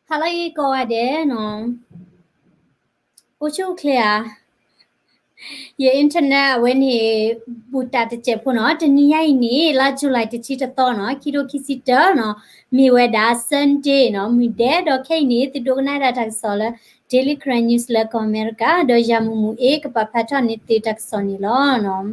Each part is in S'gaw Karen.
ဟါလၢအဂ့ၤကိးဂၤဒဲးနီၤ, အိၣ်ဆူၣ်အိၣ်ချ့ဧါ. ယ internet အဝဲန့ၣ် ဘူးတးတစဲးဖိနီၤ. တနံၤညါအံၤန့ၣ် လါ July တဆံတသီနီၤ, ခံထိခံဆံတၢနီၤ, မ့ၢ်ဝဲဒၣ် Sunday နီၤ, မုၢ်ဒဲး. ဒီးခဲအံၤန့ၣ် သုဒိကနၣ်ဒၣ်တၢ်ကစီၣ်လၢ Daily Karen News လၢကီၢ်အမဲရကၤ, ဒီးယၤမုၢ်မုၢ်အ့ ကပာ်ဖျါထီၣ်န့ၢ်သုတၢ်ကစီၣ်န့ၣ်လီၤ.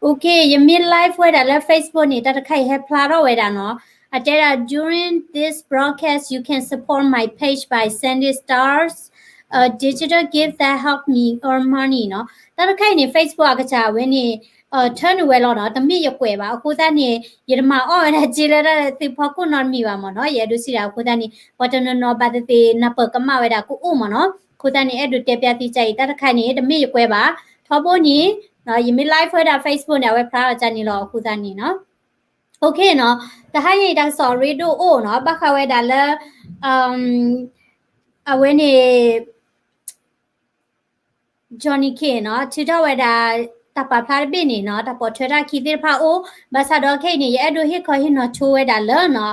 Okay, ယမ့ၢ် live ဝဲဒၣ်လၢ Facebook န့ၣ် တၢ်တခါအံၤဟဲဖျါထီၣ်ဝဲဒၣ်နီၤ. အတဲဒၣ် during this broadcast, you can support my page by sending stars, a digital gift that help me earn money နီၤ. တၢ်တခါအံၤန့ၣ် Facebook အကစၢ်ဝဲန့ၣ် ထၢနုာ်ဝဲလီၤနီၤ, တမ့ၢ်ယကွဲးဘၣ်. အဃိသတးန့ၣ် ယတမၤအီၣ်ဝဲဒၣ်စ့လၢတၢ်သုဖီခိၣ်နီတမံၤဘၣ်မ့ၢ်နီၤ. ယအဲၣ်ဒိးစံးဒၣ်အဃိသတးန့ၣ် ပှၤတနီၤနီၤဘၣ်သ့ၣ်သ့ၣ် နၢ်ပၢၢ်ကမၣ်ဝဲဒၣ်ကအိၣ်မ့ၢ်နီၤ. အဃိသတးန့ၣ် အဲၣ်ဒိးတဲပျါသုကအံၤ တၢ်တခါန့ၣ် တမ့ၢ်ယကွဲးဘၣ်. ထီဘိန့ၣ် ယမ့ၢ် live ဝဲဒၣ် Facebook န့ၣ် အဝဲဖျါထီၣ်ကန့ၣ်လီၤ. အဃိသတးန့ၣ်နီၤ. Okay နီၤ, တဟါအံၤတၢ်ကစီၣ်အရ့ဒိၣ်အိၣ်နီၤ, ဘၣ်ဃးဝဲဒၣ်လၢ အဝဲန့ၣ် Johnny K နီၤ, ထုးထီၣ်ဝဲဒၣ် တၢ်ပာ်ဖျါတဘ့ၣ်န့ၣ်နီၤ, တၢ်ပိာ်ထွဲတၢ်ခံသ့ၣ်တဖၣ်အိၣ်, ဘၣ်ဆၣ်ဒီးခဲအံၤန့ၣ် ယအဲၣ်ဒိးဟ့ၣ်ခီဟ့ၣ်နီၤဆိဝဲဒၣ်လၢနီၤ,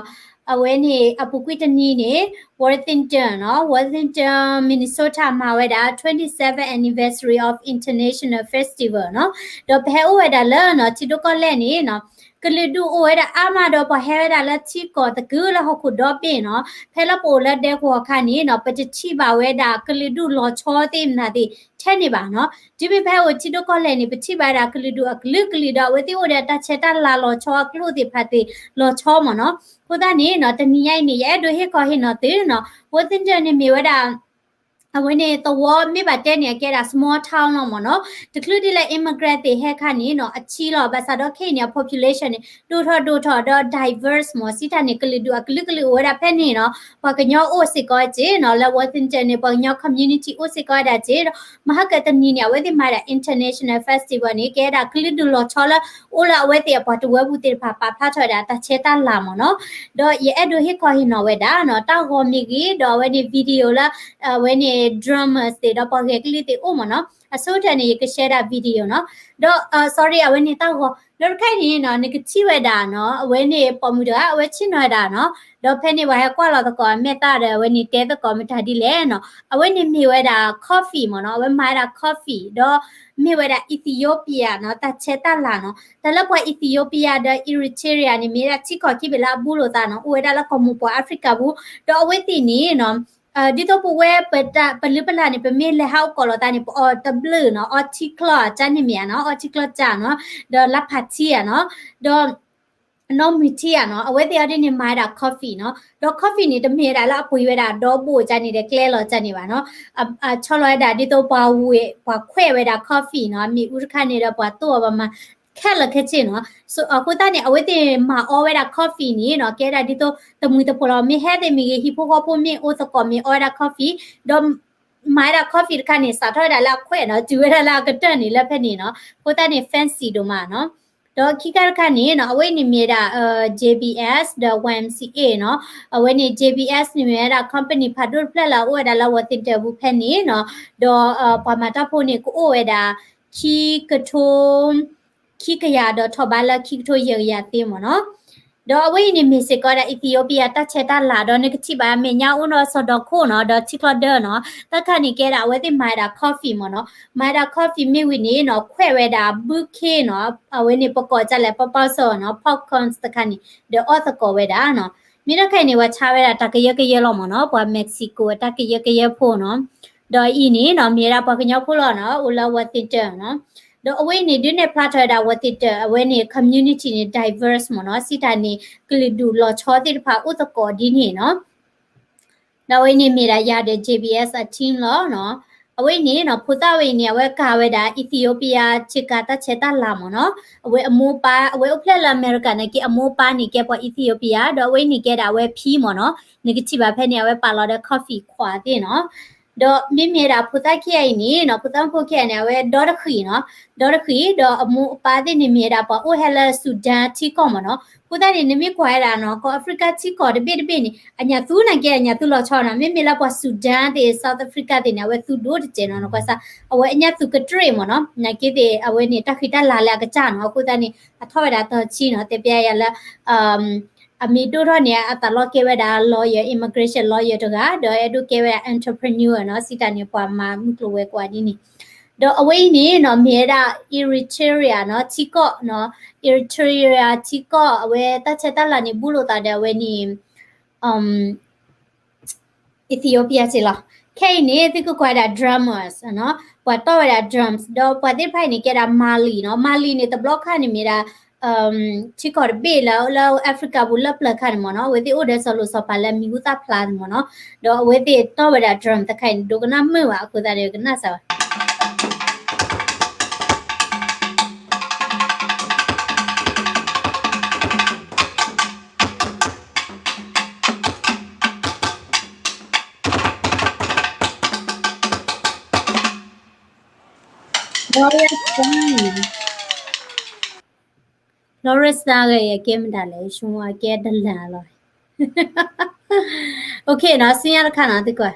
အဝဲန့ၣ်အပူၤကွံာ်တနံၤန့ၣ် Worthington နီၤ, Worthington Minnesota မၤဝဲဒၣ် twenty-seven anniversary of International Festival နီၤ, ဒီးပဟဲအိၣ်ဝဲဒၣ်လၢနီၤ ထံဒိၣ်ကီၢ်လဲၢ်န့ၣ်နီၤ, ကလုာ်ဒူၣ်အိၣ်ဝဲဒၣ်အါမးဒီးပှၤဟဲဝဲဒၣ်လၢထံကီၢ်သကုၤလၢဟီၣ်ခိၣ်ဒီဘ့ၣ်နီၤ, ဖဲလၢပအိၣ်လၢဒဲကဝီၤအခါန့ၣ်နီၤ, ပတထံၣ်ဘၣ်ဝဲဒၣ်ကလုာ်ဒူၣ်လီၤဆီသ့ၣ်မနုၤသ့ၣ်ထဲန့ၣ်ဘၣ်နီၤ. တုၤမ့ၢ်ဖဲအိၣ်ထံဒိၣ်ကီၢ်လဲၢ်န့ၣ် ပထံၣ်ဘၣ်ဝဲဒၣ်ကလုာ်ဒူၣ်အကလုာ်ကလုာ်ဒီး အဝဲသ့ၣ်အိၣ်ဒီးတၢ်ဆဲးတၢ်လၤလီၤဆီအကျိၣ်သ့ၣ်တဖၣ်သ့ၣ်လီၤဆီမ့ၢ်နီၤ. အဃိသတးန့ၣ်နီၤ, တနံၤညါအံၤန့ၣ် ယအဲၣ်ဒိးဟ့ၣ်ခီဟ့ၣ်နီၤသုနီၤ, Worthington န့ၣ်မ့ၢ်ဝဲဒၣ် အဝဲန့ၣ်သဝီမ့ၢ်ဘၣ်တဲန့ၣ် အကဲဒၣ် small town လီၤမ့ၢ်နီၤ. တချုးဒ်လၢ immigrant သ့ၣ်ဟဲခါန့ၣ်နီၤ အဆံးလီၤ, ဘၣ်ဆၣ်ဒီးခဲအံၤန့ၣ် အ population န့ၣ် ဒိၣ်ထီၣ်ဒိၣ်ထီၣ်ဒီး diverse မ့ၢ် စံးတၢ်န့ၣ် ကလုာ်ဒူၣ်အကလုာ်ကလုာ်အိၣ်ဝဲဒၣ်ဖဲန့ၣ်နီၤ. ပှၤကညီအိၣ်စ့ၢ်ကီးက့နီၤ, လၢ Worthington န့ၣ် ပှၤကညီ community အိၣ်စ့ၢ်ကီးဝဲဒၣ်က့ဒီး မဟါကတနံၤန့ၣ် အဝဲသ့ၣ်မၤဒၣ် international festival န့ၣ် ကဲဒၣ်ကလုာ်ဒူၣ်လီၤဆီလၢ အိၣ်လၢအဝဲသ့ၣ်အပှၤတဝၢပူၤသ့ၣ်တဖၣ်ပာ်ဖျါထီၣ်ဝဲဒၣ်တၢ်ဆဲးတၢ်လၤမ့ၢ်နီၤ. ဒီးယအဲၣ်ဒိးဟ့ၣ်ခီဟ့ၣ်နီၤဝဲဒၣ်နီၤ, တၢ်ဂီၤမ့ၢ်ဂ့ၤ ဒီးအဝဲန့ၣ် video လၢ အဝဲန့ၣ် drummers သ့ၣ်ဒီးပှၤဂဲၤကလံၣ်သ့ၣ်အိၣ်မ့ၢ်နီၤ. အဆိကတၢၢ်န့ၣ် ယက share ဒၣ် video နီၤ. ဒီး sorry အဝဲန့ၣ်တၢ်ဂီၤ ဒီးတခါအံၤန့ၣ်နီၤ နကထံၣ်ဝဲဒၣ်နီၤ, အဝဲန့ၣ်ပိာ်မုၣ်တဂၤ အဝဲဆ့ၣ်နီၤဝဲဒၣ်နီၤ. ဒီးဖဲန့ၣ်ပှၤဟဲကွၢ်လီၤသကိးအမဲာ်သၣ်ဒီး အဝဲန့ၣ်တဲသကိးမတၤဒ်လဲၣ်နီၤ. အဝဲန့ၣ်မ့ၢ်ဝဲဒၣ် coffee မ့ၢ်နီၤ, အဝဲမၤဝဲဒၣ် coffee ဒီး မ့ၢ်ဝဲဒၣ် Ethiopia နီၤ, တၢ်ဆဲးတၢ်လၤနီၤ. တၢ်လၢပှၤ Ethiopia ဒီး Eritrea န့ၣ် မ့ၢ်ဝဲဒၣ်ထံကီၢ်ခံဘ့ၣ်လၢအဘူးလိာ်သးနီၤ, အိၣ်ဝဲဒၣ်လၢကီၢ်မိၢ်ပှၢ် Africa ပူၤ, ဒီးအဝဲသ့ၣ်န့ၣ်နီၤ ဒ်သိးပဝဲပတၢ်ပလုၢ်ပလၢ်န့ၣ် ပမ့ၢ်လဲၤဟးအိၣ်ကိးလိာ်သးန့ၣ် ပအီၣ်တဘျုးနီၤ, အီထံချီၣ်အကၢ်န့ၣ်မ့ၢ်ဧါနီၤ, အီထံချီၣ်ကၢ်နီၤ, ဒီးလၢဖးထံဧါနီၤ, ဒီး နီၢ်မုၢ်ထံဧါနီၤ, အဝဲသ့ၣ်အီၤဒ်န့ၣ်မၤဝဲဒၣ် coffee နီၤ, ဒီး coffee န့ၣ် တမ့ၢ်ဝဲဒၣ်လၢအပှ့ၤဝဲဒၣ်ဒီဘိၣ်ကၢ်န့ၣ်ဒီး ကျဲလီၤကၢ်န့ၣ်ဘၣ်နီၤ, အဆီလီၤဝဲဒၣ်ဒ်သိးပှၤဝဲ ပှၤခွဲးဝဲဒၣ် coffee နီၤ, မ့ၣ်အူတခါန့ၣ်ဒီးပှၤတိၢ်အီၤပှၤမၤ ခဲလၢာ်ခဲဆ့နီၤ, အဃိသတးန့ၣ် အဝဲသ့ၣ်မၤအီဝဲဒၣ် coffee န့ၣ်နီၤ, ကဲဒၣ်ဒ်သိးတမှံၤတဖိးလီၤ, မ့ၢ်ဟဲသ့ၣ်မ့ၢ်ဂ့ၤ ဟံၣ်ဖိဃီဖိမ့ၢ်အိၣ်သကိးမ့ၢ်အီဝဲဒၣ် coffee, ဒီး မၤဝဲဒၣ် coffee တခါန့ၣ် စးထီၣ်ဝဲဒၣ်လၢအခွဲးနီၤ, တုၤဝဲဒၣ်လၢအကတၢၢ်န့ၣ်လၢဖဲန့ၣ်နီၤ, အဃိသတးန့ၣ် fancy ဒိၣ်မးနီၤ. ဒီးခံခါတခါန့ၣ်နီၤ, အဝဲန့ၣ်မ့ၢ်ဝဲဒၣ် JBS ဒီး YMCA နီၤ, အဝဲန့ၣ် JBS န့ၣ်မ့ၢ်ဝဲဒၣ် company ဖးဒိၣ်တဖျၢၣ်လၢအအိၣ်ဝဲဒၣ်လၢ Washington ပူၤဖဲန့ၣ်နီၤ, ဒီးပှၤမၤတၢ်ဖိန့ၣ် ကအိၣ်ဝဲဒၣ် ခံကထိ ခံကယၤဒီးထီၣ်ဘးလၢခံကထိယဲၢ်ကယၤသ့မ့ၢ်နီၤ. ဒီးအဝဲအံၤန့ၣ်မ့ၢ်စ့ၢ်ကီးဒၣ် Ethiopia တၢ်ဆဲးတၢ်လၤ ဒီးနကထံၣ်ဘၣ်အမဲာ်ညါအိၣ်ဒီးစီၤဒီခိၣ်နီၤ, ဒီးထံချီဒၢနီၤ, တၢ်ခါန့ၣ်ကဲဒၣ် အဝဲသ့ၣ်မၤဝဲဒၣ် coffee မ့ၢ်နီၤ, မၤဝဲဒၣ် coffee မ့ၢ်ဝံၤန့ၣ်နီၤ, ခွဲးဝဲဒၣ် ဘုခ့နီၤ, အဝဲန့ၣ်ပကိးဒ်လဲၣ် ပပီစီနီၤ, popcorns တခါန့ၣ် ဒီးအီၣ်သကိးဝဲဒၣ်နီၤ. မ့ၢ်တၢ်ခါအံၤန့ၣ် ပှၤဆါဝဲဒၣ်တၢ်ကယၢကယၢလီၤမ့ၢ်နီၤ, ပှၤ Mexico အတၢ်ကယၢကယၢဖိနီၤ. ဒီးအံၤန့ၣ်နီၤ မ့ၢ်ဝဲဒၣ်ပှၤကညီဖိလီၤနီၤ, အိၣ်လၢ Washington နီၤ. ဒီးအဝဲအံၤန့ၣ် ဒုးနဲၣ်ဖျါထီၣ်ဝဲဒၣ် Washington အဝဲန့ၣ် community န့ၣ် diverse မ့ၢ်နီၤ, စံးတၢ်န့ၣ် ကလုာ်ဒူၣ်လီၤဆီသ့ၣ်တဖၣ်အိၣ်သကိးဒ်န့ၣ်နီၤ. ဒီးအဝဲန့ၣ်မ့ၢ်ဒၣ်ယၤဒီး JBS အ team လီၤနီၤ. အဝဲန့ၣ်နီၤ ဖိသၣ်ဝဲအံၤန့ၣ် အဝဲကၤဝဲဒၣ် Ethiopia ဆ့ကၤတၢ်ဆဲးတၢ်လၤမ့ၢ်နီၤ. အဝဲအမိၢ်ပၢ် အဝဲအိၣ်ဖျဲၣ်လၢအမဲရကၤနာ်က့ အမိၢ်ပၢ်န့ၣ်ကဲပှၤ Ethiopia ဒီးအဝဲန့ၣ်ကဲဒၣ်အဝဲဖံမ့ၢ်နီၤ. နကထံၣ်ဘၣ်ဖဲန့ၣ် အဝဲပာ်လီၤဒီး coffee ခွးသ့ၣ်နီၤ. ဒီးမ့မ့ၢ်ဝဲဒၣ်ဖိသၣ်ခံဂၤအံၤန့ၣ်နီၤ, ဖိသၣ်ဖိခံဂၤန့ၣ် အဝဲဒီတဃံၤနီၤ, ဒီတဃံၤ ဒီးအမိၢ်အပၢ်သ့ၣ်န့ၣ်မ့ၢ်ဝဲဒၣ်ပှၤအိၣ်ဟဲလၢ Sudan ထံကီၢ်မ့ၢ်နီၤ. အဃိသတးန့ၣ် နမ့ၢ်ကွၢ်ဝဲဒၣ်နီၤ, ကီၢ် Africa ထံကီၢ်တဘ့ၣ်တဘ့ၣ်န့ၣ် အညၣ်သူနာ်က့ အညၣ်သူလီၤဆီနီၤ. မ့မ့ၢ်လၢပှၤ Sudan သ့ၣ် South Africa သ့ၣ်န့ၣ် အဝဲသူဒိၣ်တစဲးနီၤ, နကွၢ်စၢ် အဝဲအညၣ်သူကတြ့ၣ်မ့ၢ်နီၤ. နာ်က့သ့ၣ် အဝဲန့ၣ် တၢ်ဃံတၢ်လၤလၢအကစၢ်နီၤ. အဃိသတးန့ၣ် အထီၣ်ဝဲဒၣ်သီဆံနီၤ, တဲပျါယၤလၢ အမံၤဒိၣ်ထီၣ်န့ၣ် အသးလီကဲဝဲဒၣ် lawyer, immigration lawyer တဂၤ, ဒီးအဲၣ်ဒိးကဲဝဲဒၣ် entrepreneur နီၤ, စံးတၢ်န့ၣ် ပှၤမၤမုၢ်ကျိၤဝဲၤကွာ်ဒ်န့ၣ်. ဒီးအဝဲအံၤန့ၣ်နီၤ မ့ၢ်ဝဲဒၣ် Eritrea နီၤ, ထံကီၢ်နီၤ, Eritrea ထံကီၢ် အဝဲတၢ်ဆဲးတၢ်လၤန့ၣ် ဘူးလိာ်သးဒီးအဝဲန့ၣ် Ethiopia စ့ၢ်လီၤ. ခဲအံၤန့ၣ် သုကကွၢ်ဒၣ် drummers နီၤ, ပှၤတီၢ်ဝဲဒၣ် drums ဒီးပှၤသ့ၣ်တဖၣ်အံၤန့ၣ် ကဲဒၣ် Mali နီၤ. Mali န့ၣ် တဘျီခါန့ၣ်မ့ၢ်ဒၣ် ထံကီၢ်တဘ့ၣ်လၢ လၢ Africa ပူၤလၢပျၢၤခါန့ၣ်မ့ၢ်နီၤ, အဝဲသ့ၣ်အိၣ်ဒီးစီၤလိၤစီၤပၤလၢမံၤဟူသၣ်ဖျါန့ၣ်မ့ၢ်နီၤ, ဒီးအဝဲသ့ၣ်တီၢ်ဝဲဒၣ် drum တခါအံၤန့ၣ် ဒိကနၣ်မုာ်ဘၣ်အဃိသတးဒီး ကနၣ်စၢၤဘၣ်. Lawrence တၢ်ဂ့ၢ် ယကဲမတၤလဲၣ်, ယဆိကမိၣ်အကဲတလၢာ်လီၤ. Okay နီၤ, ဆူညါတခါနီၤ သုကွၢ်.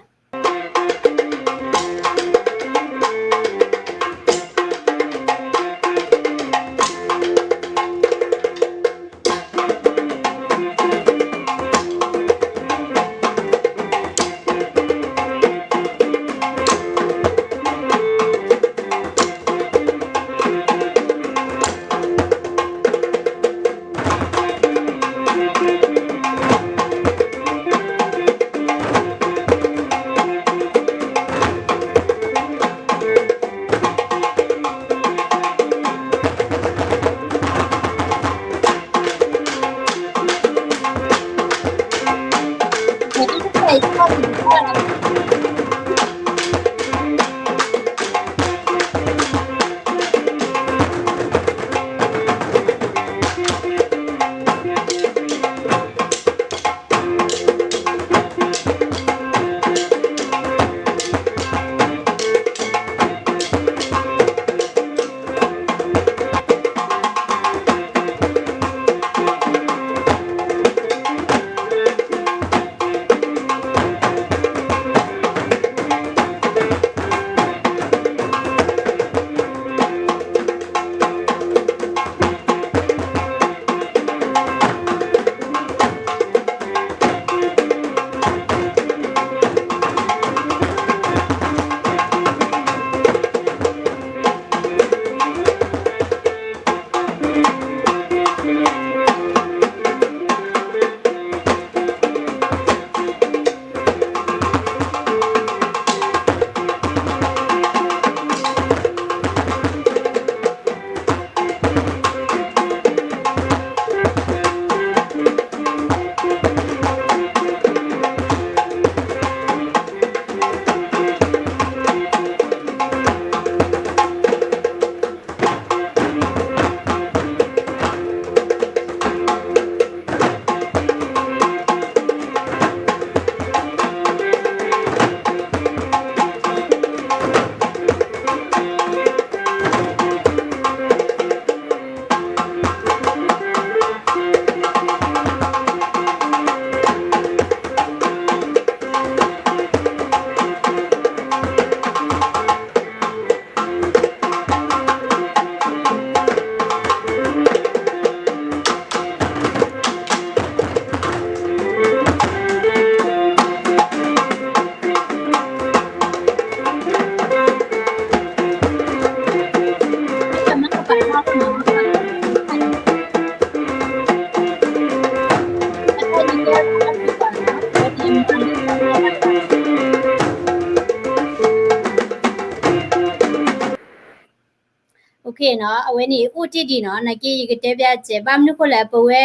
Okay နီၤ, အဝဲန့ၣ်အိၣ်တ့ၢ်ဒံးနီၤ, နာ်က့ယကတဲပျၢ်စဲး ဘၣ်မနုၤဃိလဲၣ် ပဝဲ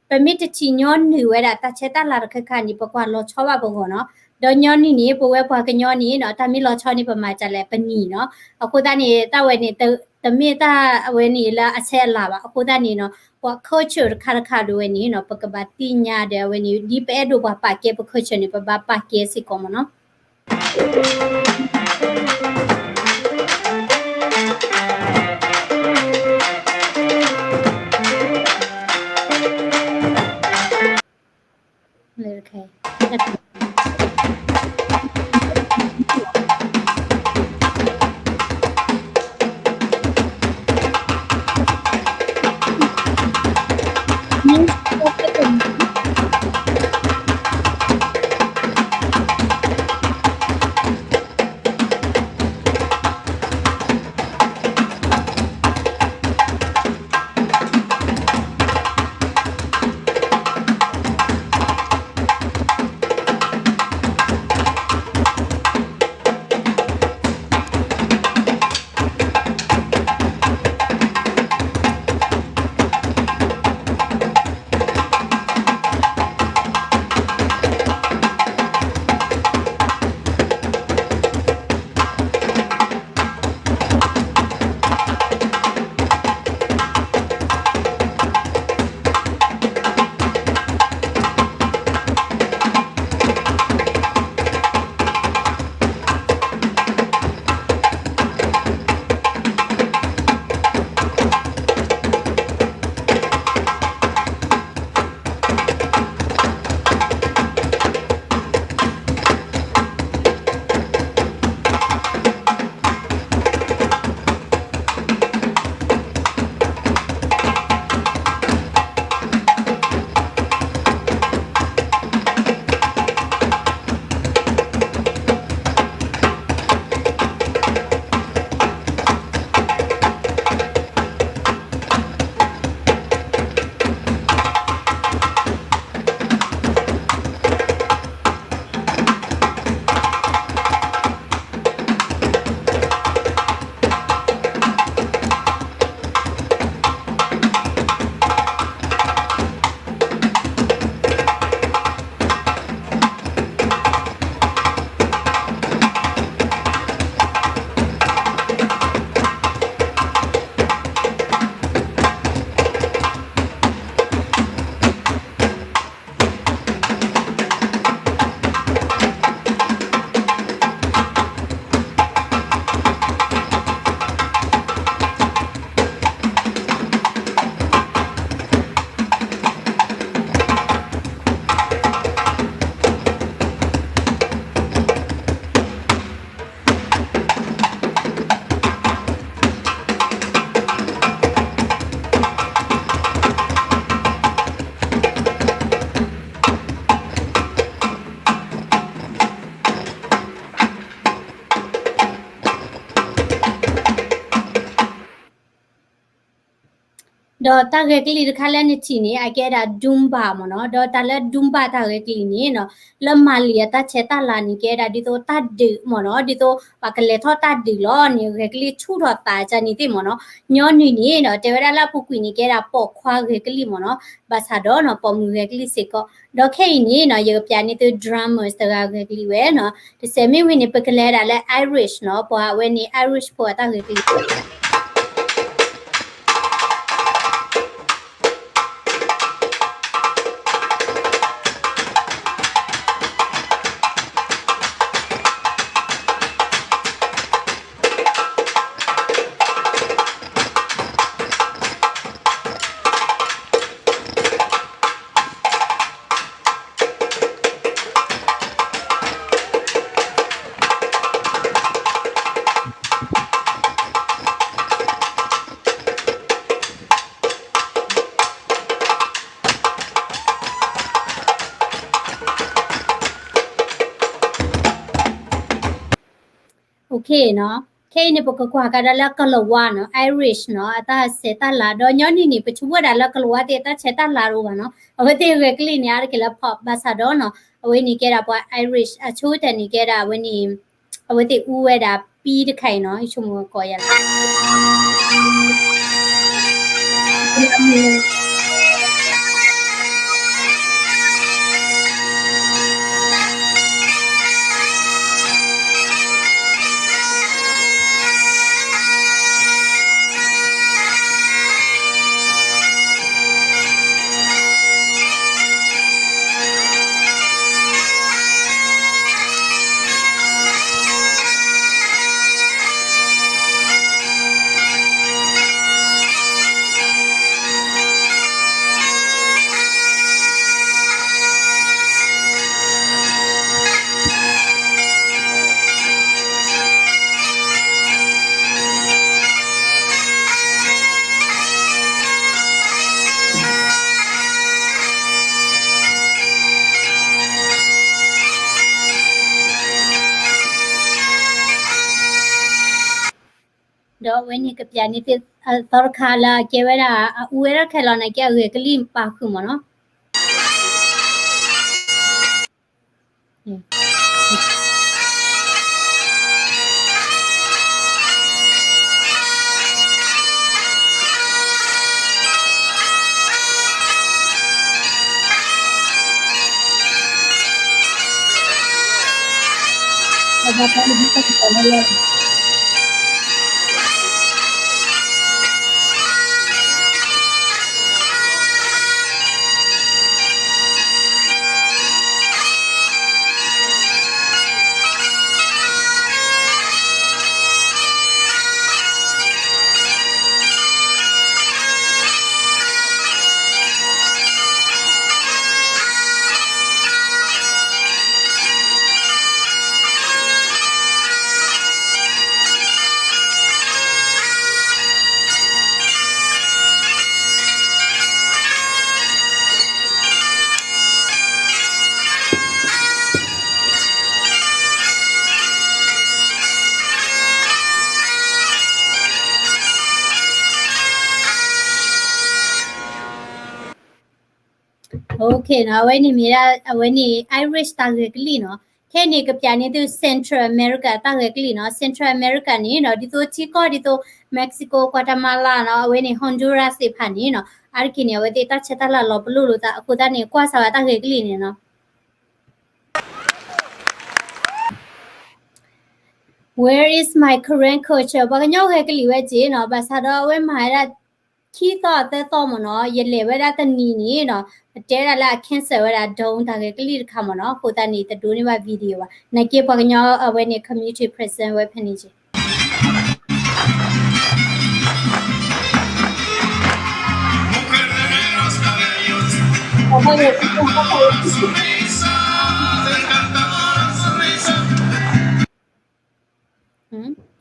ပမ့ၢ်တထံၣ်ညီနုၢ်ဝဲဒၣ်တၢ်ဆဲးတၢ်လၤတခါခါန့ၣ် ပကွၢ်လီၤဆီဘၣ်ပဂီၢ်နီၤ, ဒီးညီနုၢ်န့ၣ် ပဝဲပှၤကညီန့ၣ်နီၤ တၢ်မ့ၢ်လီၤဆီန့ၣ် ပမၤဒ်လဲၣ် ပနံၤနီၤ, အဃိသတးန့ၣ် တၢ်ဝဲန့ၣ် တမ့ၢ်တၢ်အဝဲန့ၣ်လၢအဆဲးအလၤဘၣ်, အဃိသတးန့ၣ်နီၤ ပှၤ culture တခါတခါဒ်ဝဲန့ၣ်နီၤ ပကဘၣ်သ့ၣ်ညါဒီးအဝဲန့ၣ် ဒ်ပအဲၣ်ဒိးပှၤပာ်ကဲပ culture န့ၣ် ပဘၣ်ပာ်ကဲစ့ၢ်ကီးမ့ၢ်နီၤ. ဒီးတၢ်ဂဲၤကလံၣ်တခါလၢနထံၣ်န့ၣ် အကဲဒၣ် Dumba မ့ၢ်နီၤ. ဒီးတၢ်လၢ Dumba တၢ်ဂဲၤကလံၣ်န့ၣ်နီၤ, လၢမၤလံၤအတၢ်ဆဲးတၢ်လၤန့ၣ် ကဲဒၣ်ဒ်သိးတၢ်ဒုးမ့ၢ်နီၤ, ဒ်သိးပှၤကလဲၤထီၣ်တၢ်ဒုးလီၤန့ၣ် ဂဲၤကလံၣ်ဆူၣ်ထီၣ်သးကန့ၣ်သ့ၣ်မ့ၢ်နီၤ. ညီနုၢ်န့ၣ်နီၤ တဲဝဲဒၣ်လၢအပူၤကွံာ်န့ၣ် ကဲဒၣ်ပိာ်ခွါဂဲၤကလံၣ်မ့ၢ်နီၤ, ဘၣ်ဆၣ်ဒီးနီၤ ပိာ်မုၣ်ဂဲၤကလံၣ်စ့ၢ်ကီး. ဒီးခဲအံၤန့ၣ်နီၤ ယကပျးန့ၢ်သု drummers တဂၤဂဲၤကလံၣ်ဝဲနီၤ. တစဲးမ့ၢ်ဝံၤန့ၣ် ပကလဲၤဒၣ်လၢ Irish နီၤ, ပှၤအဝဲန့ၣ် Irish ဖိအတၢ်ဂဲၤကလံၣ် Okay နီၤ, ခဲအံၤန့ၣ် ပကကွၢ်ကဒါလၢကလၤဝါနီၤ, Irish နီၤ, အတၢ်ဆဲးတၢ်လၤ, ဒီးညီနုၢ်န့ၣ် ပဆိကမိၣ်ဒၣ်လၢကလၤဝါသ့ၣ်အတၢ်ဆဲးတၢ်လၤတအိၣ်ဘၣ်နီၤ, အဝဲသ့ၣ်ဂဲၤကလံၣ်န့ၣ် အါတက့ၢ်လၢ pop ဘၣ်ဆၣ်ဒီးနီၤ, အဝဲန့ၣ်ကဲဒၣ်ပှၤ Irish အဆိကတၢၢ်န့ၣ်ကဲဒၣ်အဝဲန့ၣ်, အဝဲသ့ၣ်အူဝဲဒၣ်ပံတခါအံၤနီၤ, ယဆိကမိၣ်ကိးယၤလီၤ ဒီးအဝဲန့ၣ်ကပျးန့ၢ်သ့ၣ်အသီတခါလၢအကဲဝဲဒၣ် အအူဝဲဒၣ်ခဲလၢာ်န့ၣ် ကဲအဂဲၤကလံၣ်ပာ်ဃုာ်မ့ၢ်နီၤ. Okay နီၤ, အဝဲန့ၣ်မ့ၢ်ဒၣ် အဝဲန့ၣ် Irish တၢ်ဂဲၤကလံၣ်နီၤ. ခဲအံၤန့ၣ် ကပျးန့ၢ်သု Central America တၢ်ဂဲၤကလံၣ်နီၤ. Central America န့ၣ်နီၤ ဒ်သိးထံကီၢ်ဒ်သိး Mexico, Guatemala နီၤ, အဝဲန့ၣ် Honduras သ့ၣ်တဖၣ်န့ၣ်နီၤ, အါတက့ၢ်န့ၣ် အဝဲသ့ၣ်တၢ်ဆဲးတၢ်လၤလီၤပလိာ်လိာ်သး အဃိသတးန့ၣ် ကွၢ်စၢ်ဝဲတၢ်ဂဲၤကလံၣ်န့ၣ်နီၤ. Where is my Karen culture? ပှၤကညီဂဲၤကလံၣ်ဝဲက့နီၤ, ဘၣ်ဆၣ်ဒီးအဝဲမၤဝဲဒၣ် ခံသီသၢသီမ့ၢ်နီၤ, ယလဲၤဝဲဒၣ်တနံၤန့ၣ်နီၤ, ပတဲဒၣ်လၢအ cancel ဝဲဒၣ် ဒိ တၢ်ဂဲၤကလံၣ်တခါမ့ၢ်နီၤ, အဃိသတးန့ၣ် တဒိးန့ၢ်ဘၣ် video ဘၣ်. နာ်က့ပှၤကညီအဝဲန့ၣ် community present ဝဲဖဲန့ၣ်က့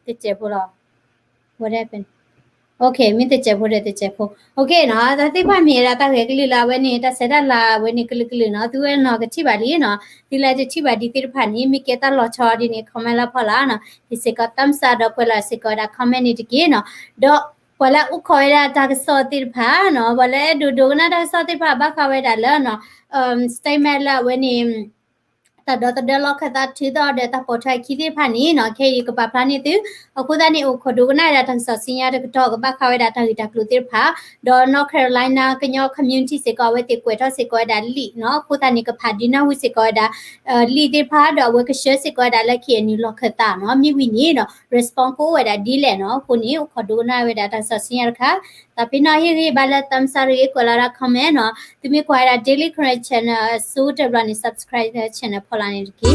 တစဲးဖိလီၤ. What happened? Okay, မ့ၢ်တစဲးဖိဒီးတစဲးဖိ. Okay နီၤ, တၢ်သ့ၣ်တဖၣ်မ့ၢ်ဝဲဒၣ်တၢ်ဂဲၤကလံၣ်လၢအဝဲန့ၣ် တၢ်ဆဲးတၢ်လၤအဝဲန့ၣ်ကလုာ်ကလုာ်နီၤ, သုဝဲနီၤကထံၣ်ဘၣ်လံနီၤ, သုလၢတထံၣ်ဘၣ်ဒ်သ့ၣ်တဖၣ်န့ၣ် မ့ၢ်ကဲတၢ်လီၤဆီဒ်န့ၣ် comment လၢဖီလာ်နီၤ, ဟ့ၣ်စ့ၢ်ကီး thumbs up ဒီးကွဲးလီၤစ့ၢ်ကီးဝဲဒၣ် comment န့ၣ်တက့ၢ်နီၤ, ဒီး ပှၤလၢအအိၣ်ခိးဝဲဒၣ်တၢ်ကစီၣ်သ့ၣ်တဖၣ်နီၤ, ပှၤလၢအဲၣ်ဒိးဒိကနၣ်တၢ်ကစီၣ်သ့ၣ်တဖၣ် ဘၣ်ဃးဝဲဒၣ်လၢနီၤ statement လၢအဝဲန့ၣ် တၢ်ဒီသဒၢလီၢ်ခၢၣ်သးထုးထီၣ်ဒီးတၢ်ပိာ်ထွဲအခံသ့ၣ်တဖၣ်န့ၣ်နီၤ, ခဲအံၤကပာ်ဖျါန့ၢ်သု, အဃိသတးန့ၣ် အိၣ်ခိးဒိကနၣ်ဝဲဒၣ်တၢ်ကစီၣ်ဆူညါတကတီၢ် ကဘၣ်ဃးဝဲဒၣ်တၢ်ဂ့ၢ်တၢ်ကျိၤသ့ၣ်တဖၣ်, ဒီး North Carolina ကညီ community စ့ၢ်ကီး အဝဲသ့ၣ်ကွဲးထီၣ်စ့ၢ်ကီးဝဲဒၣ်လံာ်နီၤ, အဃိသတးန့ၣ် ကဖးဒုးနၢ်ဟူစ့ၢ်ကီးဝဲဒၣ် လံာ်သ့ၣ်တဖၣ် ဒီးအဝဲကဆှၢစ့ၢ်ကီးဝဲဒၣ်လၢ K N U လီၢ်ခၢၣ်သးနီၤ, မ့ၢ်ဝံၤန့ၣ်ဒီး respond ကအိၣ်ဝဲဒၣ်ဒ်လဲၣ်နီၤ, အဃိန့ၣ် အိၣ်ခိးဒိကနၣ်ဝဲဒၣ်တၢ်ကစီၣ်ဆူညါတခါ, တၢ်ဖဲနီၤဟ့ၣ်ဂံၢ်ဘါလၢ thumbs up တဂ့ၤ, ကွဲးလီၤဒၣ် comment နီၤ, သုမ့ၢ်ကွၢ်ဝဲဒၣ် Daily Karen Channel အဆိကတၢၢ်ဘျီန့ၣ် subscribe လၢ channel ဖီလာ်န့ၣ်တက့ၢ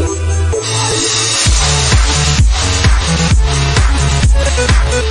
်.